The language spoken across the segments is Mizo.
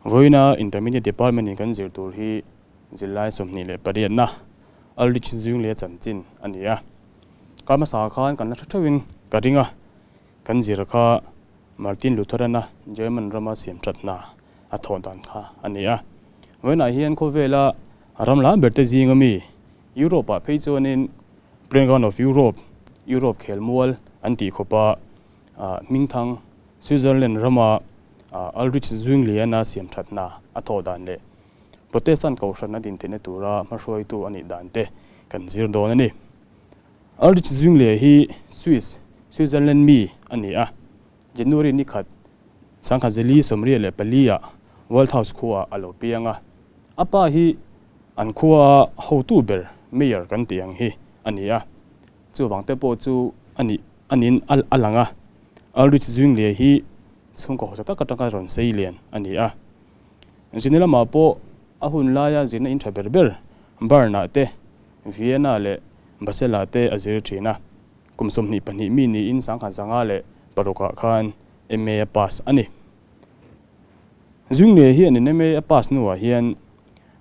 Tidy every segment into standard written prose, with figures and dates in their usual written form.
Vawiina Intermediate Department in kan zir tur hi zirlai 28 na Ulrich Zwingli-a chanchin a ni a. Kar hmasa khan kan la hre theuhin ka ring a, kan zir kha Martin Lutheran-a German rama siamthat hna a thawh dan kha a ni a. Vawiinah hian khawvela ram lar berte zinga mi Europe-ah phei chuanin Playground of Europe, Europe khelmual an tih khawpa hmingthang Switzerland rama Ulrich Zwingli-ana siamthat hna a thawh dan leh Protestant kohhran a din theihna tura hmahruaitu a nih dan te kan zir dawn a ni. Ulrich Zwingli hi Swiss, Switzerland mi a ni a, January ni khat 1934 ah Waldhaus khuaah a lo piang a. A pa hi an khua hotu ber, mayor kan tih ang hi a ni a. Chuvang te pawh chu a nih a niin a lang a. Ulrich Zwingli hi chhungkaw hausa tak atanga rawn sei lian a ni a. Zirna lamah pawh a hun laia zirna in tha ber ber Bern-ah te, Vienna leh Basel-ah te a zir thin a. Kum 22 mi niin 1906ah khan MA a pass a ni. Zwingli hianin MA a pass hnuah hian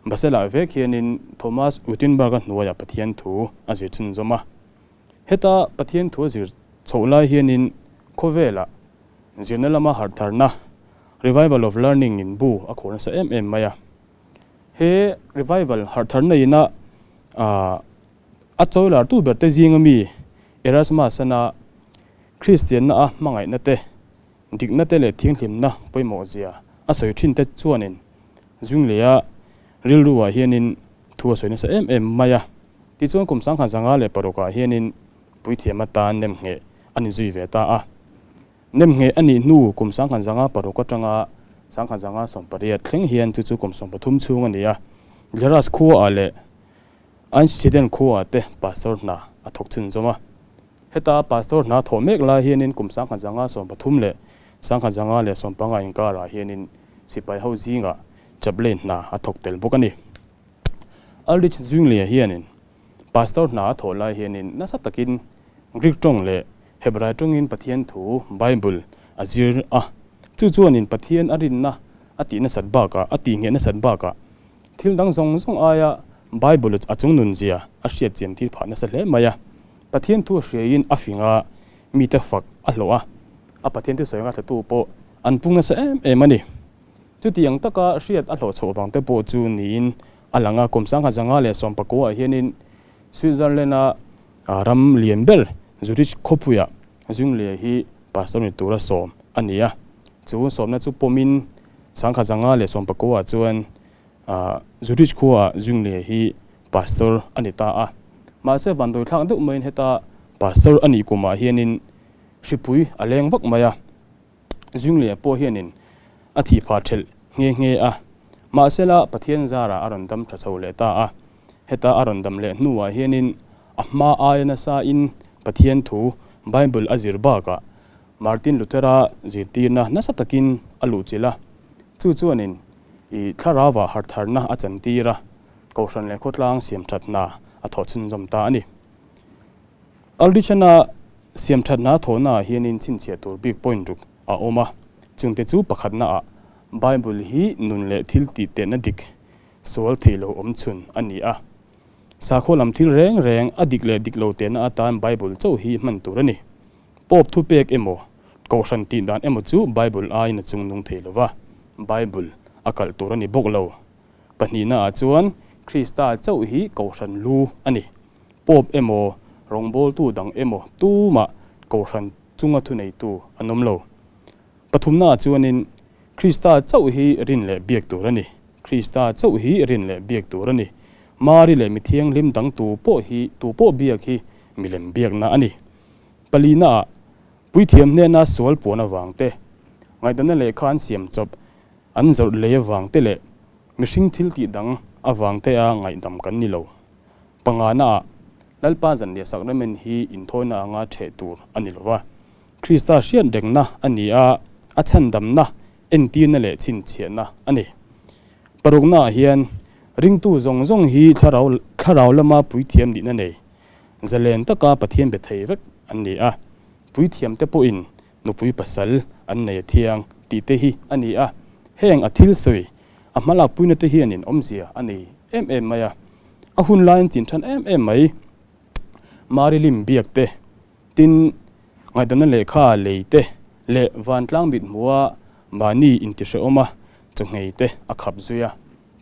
Basel-ah vek hianin Thomas Wittenberg-a hnuaiah Pathian thu a zir chhunzawm a. Heta Pathian thu a zir chhoh lai hianin khawvelah zirna lama harhtharna, revival of learning, in bu a khawh nasa em em mai a. He revival harhtharna ina a chawilartu berte zinga mi Erasmus-ana Kristianna a hmangaihna te, dikna te leh thianghlimna pawimawh zia a sawi thin te chuanin Zwingli-a rilruah hianin thu a sawi nasa em em mai a. Tichuan kum 1906ah hianin puithiam atan nemngheh a ni zui ve ta a. Nemngheh a nih hnu kum 1906 atanga 1918 thleng hian chu chu kum 13 chhung a ni a. Gleras khuaah leh Einsiedeln khuaah te pastor hna a thawk chhunzawm a. Heta pastor hna thawh mek lai hianin kum 1913 leh 1915 inkarah hianin sipai ho zingah chaplain hna a thawk tel bawk a ni. Ulrich Zwingli-a hianin pastor hna a thawh lai hianin nasa takin Greek tawng leh Hebrai tawngin Pathian thu, Bible, a zir a. Chu chuanin Pathian a rinna a tih nasat bakah, a tihngheh nasat bakah thil dang zawng zawng aia Bible a chungnunzia a hriat chian thil phah nasa hle mai a. Pathian thu a hriaiin a fing a, mite fak a hlawh a, a Pathian thusawi ngaithlatu pawh an pung nasa em em a ni. Chutiang taka hriat a hlawh chhoh vang te pawh chu niin a lang a, kum 1919 ah hianin Switzerland-a ram lian ber Zurich khawpuiah Zwingli hi pastor ni tura sawm a ni a. Chu sawmna chu pawmin 1919 ah chuan Zurich khuaah Zwingli hi pastor a ni ta a. Mahse vanduaithlak deuh maiin heta pastor a nih kumah hianin hripui a leng vak mai a. Zwingli pawh hianin a thih phah thelh nghe nghe a. Mahsela Pathian zarah a rawn dam tha chho leh ta a. Heta a rawn dam leh hnuah hianin a hma aia nasain Pathian thu Bible a zir bakah Martin Luther-a zirtirna nasa takin a luhchilh a. Chu chuanin i thlarauah harhtharna a chantir a, Kohhran leh khawtlang siamthat hna a thawh chhunzawm ta a ni. Ulrich-ana siamthat hna thawhnaah hianin chhinchhiah tur bik point ruk a awm a, chungte chu pakhatnaah Bible hi nun leh thil tih tehna dik sual thei lo awm chhun a ni a. Sakhaw lam thil reng reng a dik leh dik lo tehna atan Bible chauh hi hman tur a ni. Pope thupek emaw, Kohhran tih dan emaw chu Bible aiin a chungnung thei lo va, Bible a kalh tur a ni bawk lo. Pahnihnaah chuan Krista chauh hi Kohhran lu a ni. Pope emaw, rawngbawltu dang emaw tumah Kohhran chunga thuneitu an awm lo. Pathumnaah chuanin Krista chauh hi rin leh biak tur a ni. Krista chauh hi rin leh biak tur a ni. Mari leh mi thianghlim dang tu pawh hi tu pawh biak hi milem biakna a ni. Palinaah puithiam hnena sual puan avang te, ngaihdamna lehkha an siam chawp an zawrh lei avang te leh mihring thil tih dang avang te a ngaihdam kan ni lo. Panganaah Lalpa zanriah sacrament hi inthawina anga ṭheh tur a ni lo va. Krista hriat rengna a ni a, a chhandamna, entirna leh chhinchhiahna a ni. Paruknaah hian ringtu zawng zawng hi thlarau thlarau lama puithiam nihna nei, zalen taka Pathian be thei vek an ni a. Puithiamte pawhin nupui pasal an nei a thiang tih te hi a ni a. Heng a thil sawi, a hmalakpuina te hianin awmzia a nei em em mai a. A hun laiin chin than em em mai. Mari lim biak te, tin ngaihdamna lehkha lei te leh vantlang mit hmuha mahni intihrehawm a chawhngei te a khap zui a.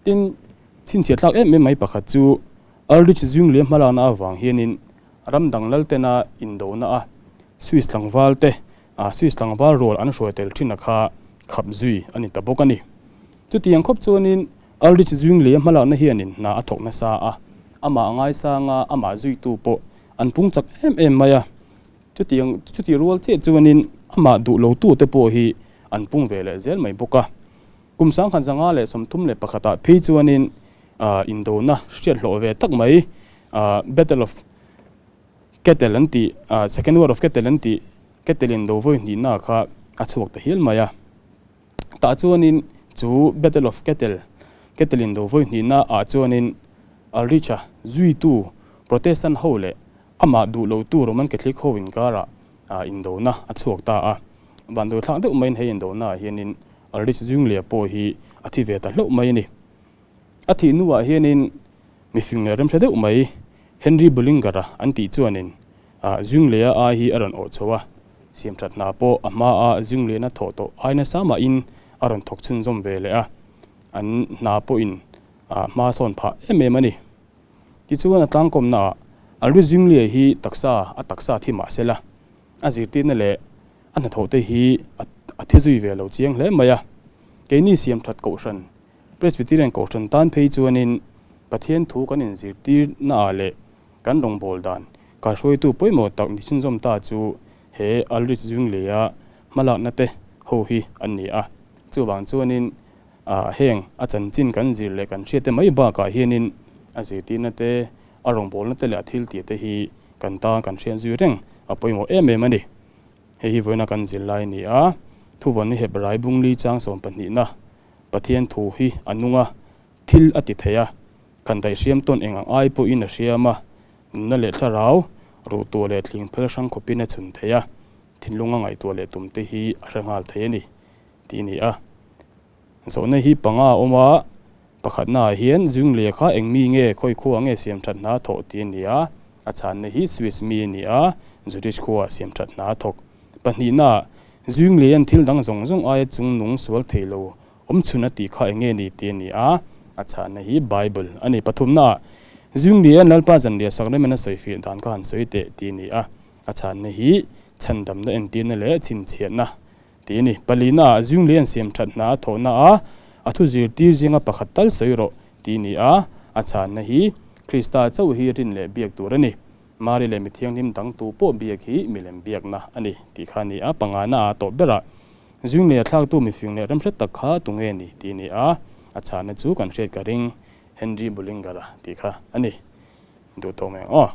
Tin, chhinchhiah thlak em em mai pakhat chu Ulrich Zwingli hmalakna avang hianin ram dang laltena indona a Swiss tlangval te Swiss tlangval rual an hruai tel thin a kha khap zui a ni ta bawk a ni. Chutiang khawp chuanin Ulrich Zwingli hmalakna hianin hna a thawk nasa a, amah a ngaisang a, amah zuitu pawh an pung chak em em mai a. Chutiang chutih rual chiah chuanin amah duh lotute pawh hi an pung ve leh zel mai bawk a. Kum 1931 ah phei chuanin indona hriat hlawh ve tak mai Battle of Kettle an tih, Second War of Kettle an tih, Kettle indo vawi hnihna kha a chhuak ta hial mai a. Tah chuanin chu Battle of Kettle, Kettle indo vawi hnihna ah chuanin Ulrich-a zuitu Protestant ho leh amah duh lotu Roman Catholic ho inkarah indona a chhuak ta a. Vanduaithlak deuh maiin hei indona ah hianin Ulrich Zwingli-a pawh hi a thi ve ta hlauh mai a ni. A thih hnuah hianin mifing leh remhre deuh mai Henry Bullinger-a an tih chuanin Zwingli-a ai hi a rawn awh chho a, siamthat hna pawh a hmaa Zwingli-na thawh tawh ai nasa mahin a rawn thawk chhunzawm ve leh a, an hna pawhin hma sawn phah em em a ni. Tichuan a tlangkawmnaah Ulrich Zwingli-a hi taksa a taksa thi mah sela, a zirtirna leh a hnathawh te hi a thi zui ve lo chiang hle mai a. Keini siamthat kohhran, Presbyterian kohhran tan phei chuanin Pathian thu kan inzirtirnaah leh kan rawngbâwl dan kaihruaitu pawimawh tak ni chhunzawm ta chu he Ulrich Zwingli-a hmalakna te ho hi an ni a. Chuvang chuanin heng a chanchin kan zir leh kan hriat te mai bakah hianin a zirtirna te, a rawngbâwlna te leh a thiltih te hi kan tan kan hriat zui reng a pawimawh em em a ni. Hei hi vawiina kan zir lai a ni a, thuvawn hi Hebrai bungli chang sawm pahnihna Pathian thu hi a nung a, thil a ti thei a, khan daih hriam tawn eng ang ai pawhin a hriam a, nunna leh thlarau, ruhtuah leh thling phel hrang khawpin a chhun thei a, thinlunga ngaihtuah leh tum te hi a hre nghal thei a ni, tih a ni a. Zawhna hi panga a awm a, pakhatnaah hian Zwingli kha eng mi nge, khawi khuaah nge siam that hna thawh tih a ni a, a chhanna hi Swiss mi a ni a, Zurich khuaah siam that hna a thawk. Pahnihnaah, Zwingli-a'n thil dang zawng zawng aia chung nung sual thei lo awm chhun a tih kha eng nge ni tih a ni a, a chhanna hi Bible a ni. Pathumnaah, Zwingli-a'n Lalpa zanriah sak remin a sawifiah dan kha han sawi teh tih a ni a, a chhanna hi chhandamna entirna leh chhinchhiahna Tih a ni. Palina ah Zwingli an siam that hna a thawhna a, a thu zirtir zinga pakhat tal sawi rawh tih a ni a, a chhanna hi Krista chauh hi rin leh biak tur a ni. Mari leh mithianghlim dang tu pawh biak hi milem biakna a ni tih kha a ni a. Pangana ah tawh berah Zwingli a thlaktu mifing leh remhre tak kha tunge ni tih a ni a, a chhanna chu kan hriat ka ring Henry Bullinger-a tih kha a ni. Duh tawh mai ang aw.